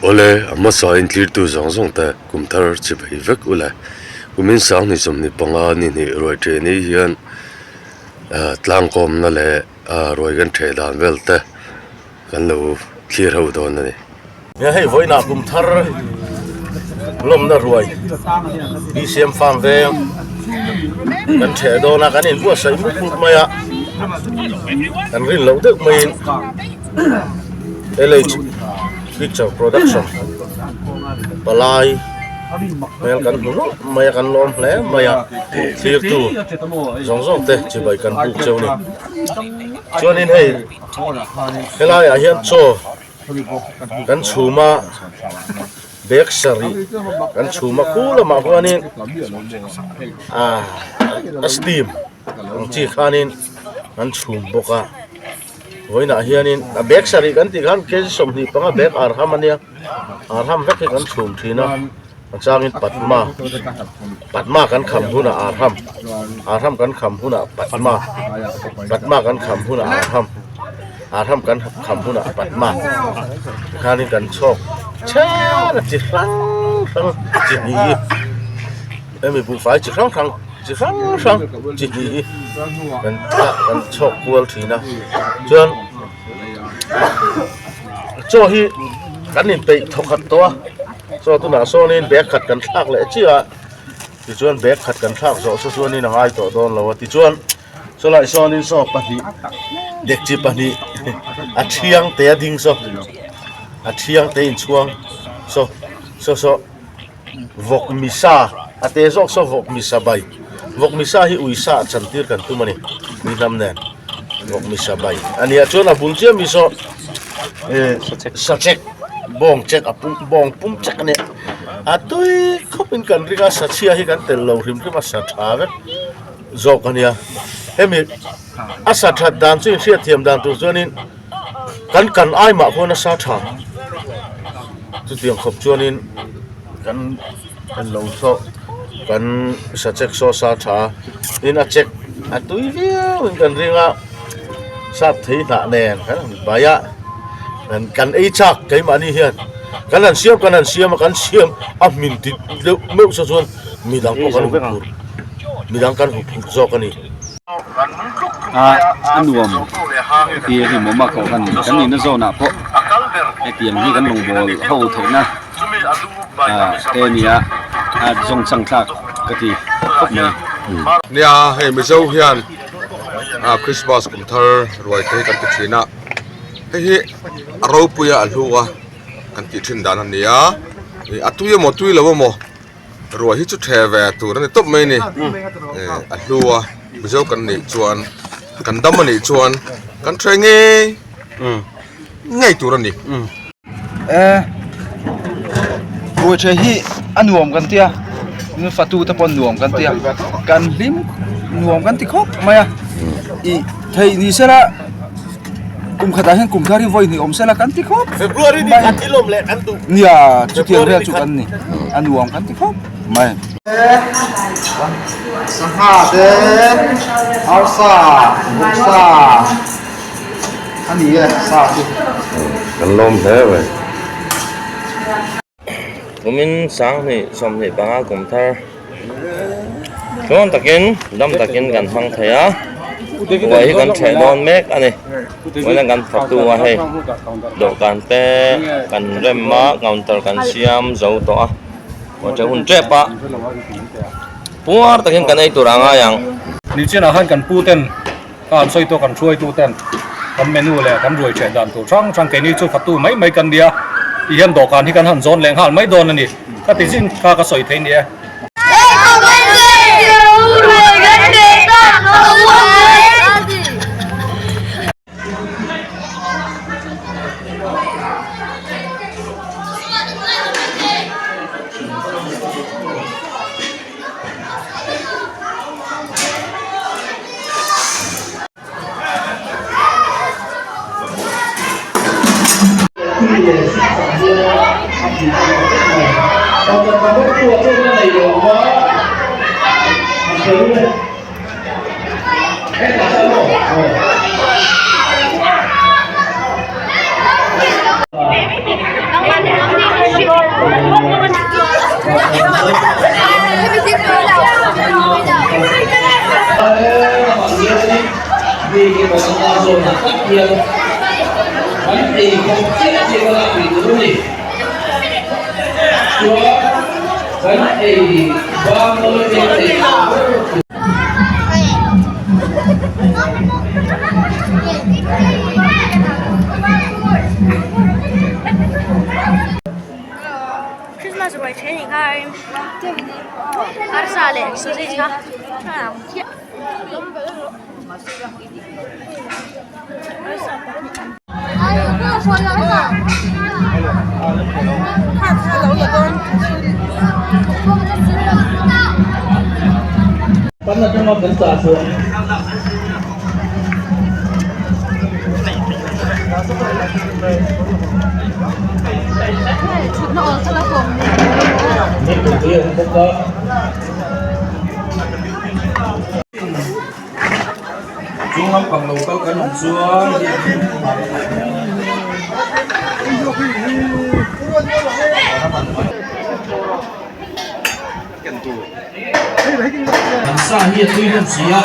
Awle, a hmasa intlirtu zawng zawng te kum thar chi phei vek ule. Kumin sanghnih 25 ni hnih ruai ṭeh ni hian tlangkawmna leh ruai kan ṭheh dan vel te kan lo thlir ho dawn a ni. Nia hei vawiinah kum thar lawmna ruai BCM farm veng kan ṭheh dawn a, kan inbuatsaih mup mup mai a, kan rin loh deuh maiin LH Picture Production palai hmel kan hmu nawlh mai a, kan lawm hle mai a, thlirtu zawng zawng te chibai kan buk cheu a ni. Chuanin hei helaiah hian chaw kan chhum a bag sarih kan chhum a khu lamah khuanin ah a steam ang chi khanin an chhum bawk a vawiinah hianin a bag sarih kan tih khan kg 25 bag arham ania arham vek hi kan chhum thin a a changin patma patma kan kham hunah arham arham kan kham hunah patma patma kan kham hunah arham arham kan kham hunah patma tikhanin kan chhawk chher a chi hrang hrang chi hnih hi hemi buhfai chi hrang hrang chi hrang hrang chi hnih hi kan kan chhawk kual thin a chuan chaw hi kan inpeih thawkhat tawh a. Chaw tunah sawnin bag khat kan thlak leh chiah a, tichuan bag khat kan thlak zawh chu chuanin a ngai tawh dawn lo a, tichuan chulai sawnin saw pahnih dekchi pahnih a thiang te a ding saw a thiang te inchhuang saw saw saw vawk misa a te zawk saw vawk misa bai vawk misa hi uisa a chantir kan tum a ni ni hnam nen vawk misa bai a nia chuan a bul chiah mi saw eh sachek. Bawng check a pum bawng pum check a nia a tui khawp in kan ring a sachhia hi kan tel lo hrim hrim a sa tha vek zawk a nia hemi a sa that dan chu inhriat thiam dan tur chuanin kan kan ai mah khuan a sa tha chutiang khawp chuanin kan kan lo saw kan sa check saw sa tha tin a check a tui viau in kan ring a sap thei hnah nen kan han bai a. Kan kan ei chak keimahni hian kan han siam kan han siam a kan siam a hmin tit deuh meuh sa chuan midang pawh kan huphurh midang kan huphurh zawk a ni. A a nuam ti a hlimawm a kohhran kan nihna zawnah pawh hetiang hi kan rawngbâwl ho theihna te a ni a, a zawng chang thlak ka ti khawp mai. Nia hei Mizo hian Christmas kum thar ruai te hi kan ti thin a. Hei hi a ropui a a hlu a kan tih thin dan a ni a ih a tui emaw tui lo emaw ruah hi chu the ve tur a ni tawp mai a ni eh a hlu a mizo kan nih chuan kan dam a nih chuan kan the ngei ngei tur a ni. E ruaithe hi a nuam kan tia fatu te pawh nuam kan tia kan hlim nuam kan ti khawp mai a ih theih ni sela kum khatah hian kum thar hi vawi hnih awm sela kan ti khawp February ni khat hi lawm leh kan duh nia chutiang vel chu kan ni a nuam kan ti khawp mai. Sangha te arsa vawksa. A ni e, sa chu. Kan lawm hle mai. Kumin 2025 kum thar tluang takin dam takin kan hmang thei a, ruai hi kan ṭheh dawn mek a ni. Vawiin kan fatu a hei dawhkan te kan rem a counter kan siam zo tawh a, ruai ṭheh hun ṭep a puar takin kan ei tur a ngai ang. Nichianah khan kan pu ten Ka han sawi tawh kan hruaitu ten kan menu leh kan ruai ṭheh dan tur hrang hrang keini chu fatu mai mai kan nia ti hian dawhkan hi kan han zawn leh nghal mai dawn a ni ka ti zin kha ka sawi thei ni e. Bik in pasanga zawnah tak hian kan ei khawp chiah chiah ka lak rih tur a ni. Chuan kan ei bang nawi te ei ber tur. Christmas ruai then ni kha arsa leh sausage kha chiah. Chung lampang lo kal kan awm chuan An sa hi a tui hlawm si a,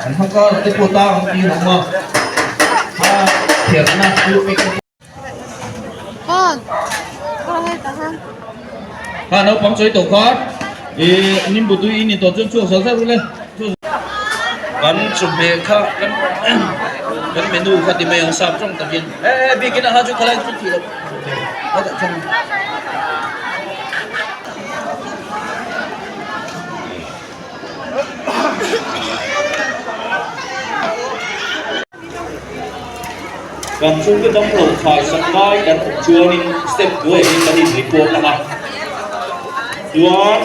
an hma karah te pawh tang ang tiin a awm a, a kherhna chu Kha naupang chawi tawh kha ih nimbu tui in intawh chuan chhuak zal zal ule kan chawhmeh kha kan kan menu kha ti mai ang sap tawng takin e e biakin a ha chu khalai chu thih loh a dah thang. Kan chhungte damlo khaisak lai kan awm chuanin step hnuaiah hian kan in report ang a, chuan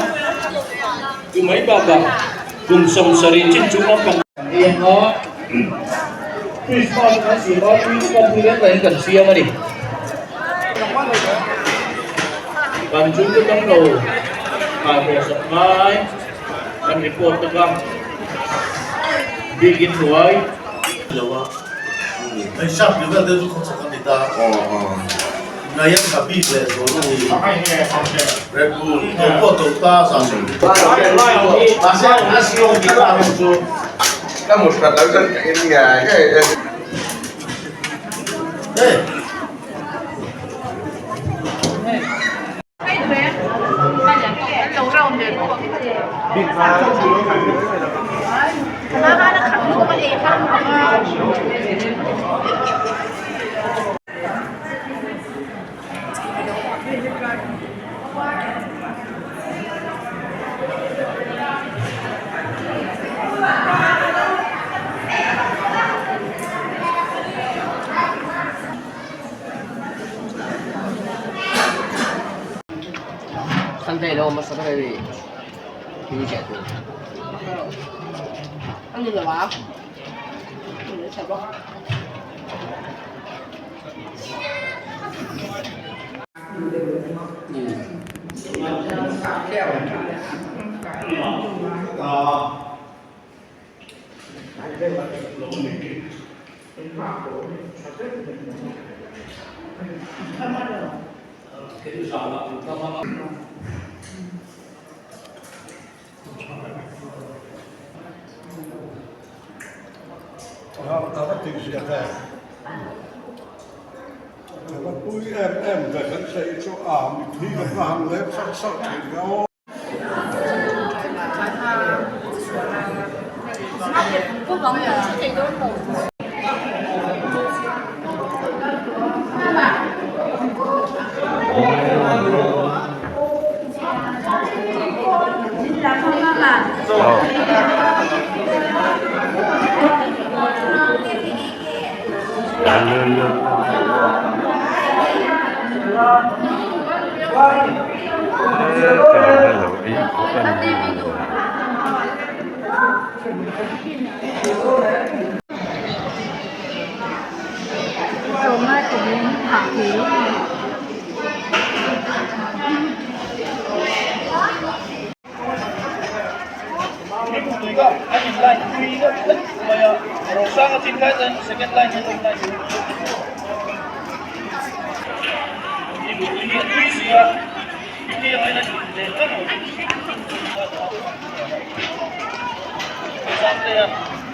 chu mai bakah kum 70 chin chung lampang kan ei ang a, Christmas kan siam a, tui chu kan tui reng reng kan siam a ni. Kan chhungte damlo khaisak lai kan report tak a, biakin hnuai. Hei shark ti vel te chu khaw chhak a ni ta. Nai a tha bik leh zual a ni. Red Bull to pawh to ta zan lo. Mahse a lar ho chu. Ka mut hrat lo chuan ka en ngai ngai e. Hey. Sunday lo hmasa ber a ni thil ziah tur. A ni lo a.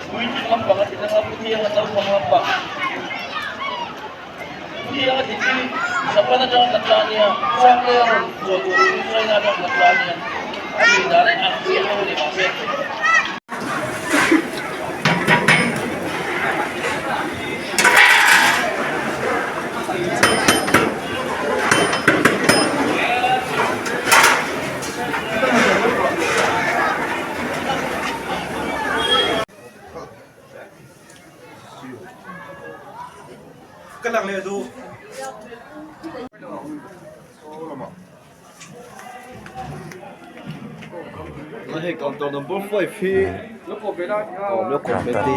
Puitling lampang a ti tlang a, Pu Thianga naupang lampang. Pu Thianga tih chu Japan atanga kan tla nia, Sanglei a rawn zuah tur chu China atanga kan tla nia. A tih dan a ang chiah lo a ni mahse.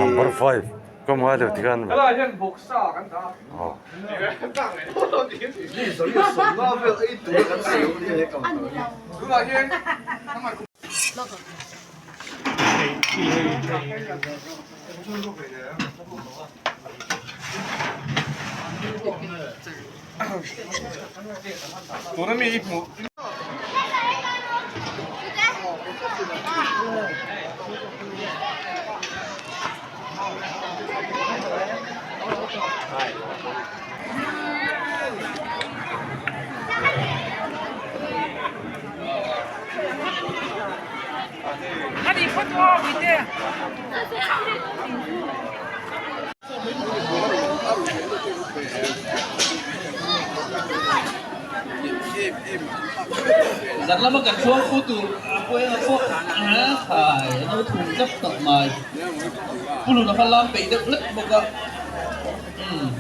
Number 5 ka hmai deuh tikhan Zan lama kan chhuang fu tur puaia pawh a khai a lo thum zap tak mai. Pu Luna kha lam peih deuh hlek bawk a. Umm.